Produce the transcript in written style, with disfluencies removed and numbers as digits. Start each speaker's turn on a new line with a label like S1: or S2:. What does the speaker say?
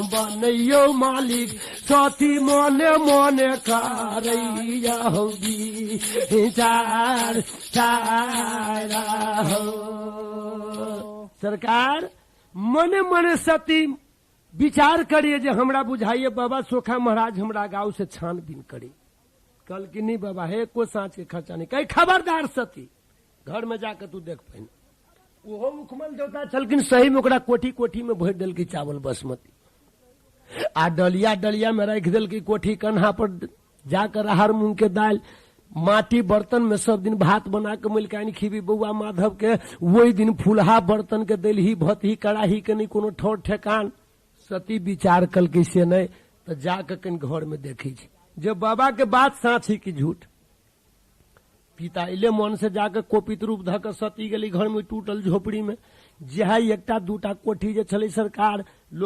S1: बनैयो मालिक। सती मने मने करैया हौ विचार चारा हो। सरकार मने मने सती विचार करिए जे हमरा बुझाइए बाबा सोखा महाराज हमरा गाँव से छानबीन करी। कल कि नहीं बाबा हे को साँच के खर्चा नहीं। कही खबरदार सती घर में जाके तू देख पहिने। ओहो मुखमल देवता छलखिन सही में, ओकरा कोठी कोठी में भरि देलकै चावल बासमती आ डलिया डलिया में राखि देलकै कोठी कन्हा पर जाकर अरहर मूंग के दालि माटी बर्तन में सब दिन भात बना के मलिकाइन खीबी बौआ माधव के, वही दिन फुलहा बर्तन के देलही भतही कड़ाही के नहीं कोनो ठोर ठेकान। सती विचार कलकै से नहीं तो जाके कनि घर में देखी छी जे बाबा के बात साँच ही कि झूठ। पिता इले मन से जाके कोपित रूप धऽ के सती गेली घर में टूटल झोपड़ी में, जहाँ एकटा दूटा कोठी जे छलै सरकार लोक